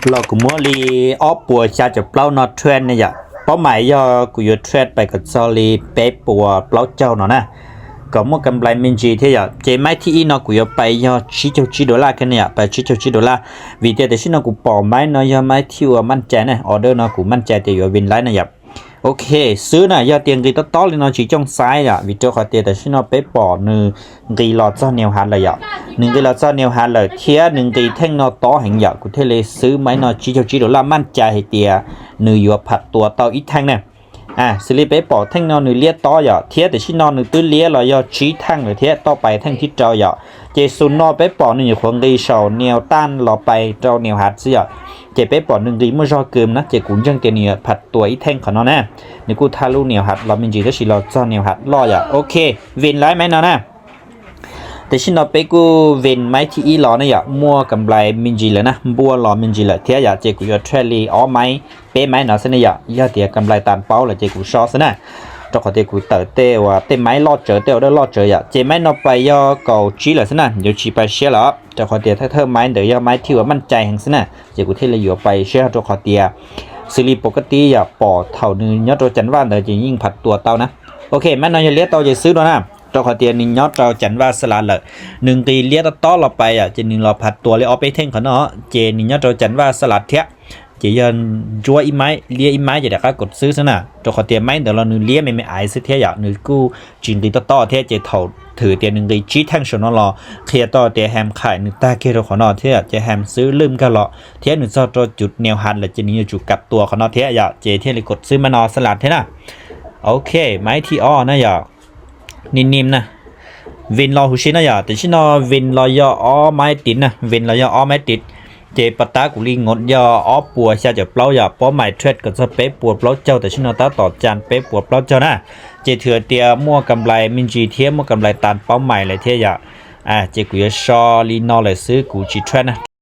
Los kuv muab li ob puas xya caum plaub no trade ne yom. Paub mais yog kuv yuav trade pais kom txog li peb puas plaub caug no na, kom muaj kam nplais me ntsis thiab yom. Ces maiv thib ib no kuv yuav pais yog tsib caug tsib dollar kiag ne yom, pais tsib caug tsib dollar. Vim tias tam sim no kuv pom maiv no yog maiv thib uas maj cai ne, order no kuv maj cai tias yuav vin laib na yom. Ok, xwb na, yog tias nqis tob tob li no tsis cooj xaiv yom, vim rau qhov tias tam sim no peb pom nws nqis los txog nias hav lawm yom. Nws nqis los txog nias hav lawm thiab nws nqis theej no tob heev yom, kuv thiaj li xwb maiv no tsib caug tsib dollar, maj cai hais tias nws yuav pham tua tau ib theej na. Xws li peb pom theej no nws liab tob yom, thiab tam sim no nws twb liab los yog tsib theej lawm thiab, toj pais theej thib rau yom. Ces xus no peb pom nws nyuam qhuav nqis saum nias taj los pais rau nias hav xwb yom. Ces peb pom nws nqis muaj zog kws na, ces kuv ntseeg tias nws yuav pham tua ib theej qhov no na. Nws kuj thaj lub nias hav los me ntsis tab sis los txog nias hav loj yom. Ok, vin laib maiv no na. Tam sim no peb kuj vin maiv thib ib los ne yom, muaj kam nplais me ntsis lawm na, npuaj los me ntsis lawm thiab yom. Ces kuv yuav trade li ob maiv, peb maiv no xwb ne yom, yog tias kam nplais tas paub lawm ces kuv so xwb na. Rau qhov tias kuv tawm tej uas tej maiv loj tsawv, tej order loj tsawv yom. Ces maiv no pais yog kaum tsib lawm xwb na, yuav tsis pais siab lawm, rau qhov tias thawj thawj maiv ntawd yog maiv thib uas maj cai heev xwb na. Ces kuv thiaj li yuav pais siab rau qhov tias xws li pom kaj tib yom, pom thaum nws nyob rau cas vaj ntawd ces yeej pham tua tau na. Ok, maiv no yog liab tau ces xwb dua na, rau qhov tias nws nyob rau cas vaj xab lav lawm. Nws nqis liab tob tob los pais yom, ces nws los pham tua li ob peb theej qhov no, ces nws nyob rau cas vaj xab lav thiab. Ces yog ntsuab ib maiv, liab ib maiv ces rov qab kov xwb xwb na, rau qhov tias maiv ntawd los nws liab me me aiv xwb thiab yom, nws kuj tsis nqis tob tob thiab. Ces thaum thwm tias nws nqis tsib theej saum no los qhia tau tias Ham khais nws tag kiag rau qhov no thiab, ces Ham xwb lwj nkag los thiab nws txog rau cov nias hav lawm ces nws yuav tsum kam tua qhov no thiab yom, ces thiaj li kov xwb maiv no xab lav thiab na. Ok, maiv thib ob na yom, nim nim na, vin los huv si na yom. Tam sim no vin los yog ob maiv tid na, vin los yog ob maiv tid. Ces pas tab kuv li nkob yog ob puas xya caum plaub yom, paub mais trade kom txog peb puas plaub caug, tam sim no tab tom cas peb puas plaub caug na. Ces thwm tias muaj kam nplais me ntsis thiab muaj kam nplais tas paub mais lawm thiab yom. Ces kuv yuav so li no lawm xwb, kuv tsis trade na.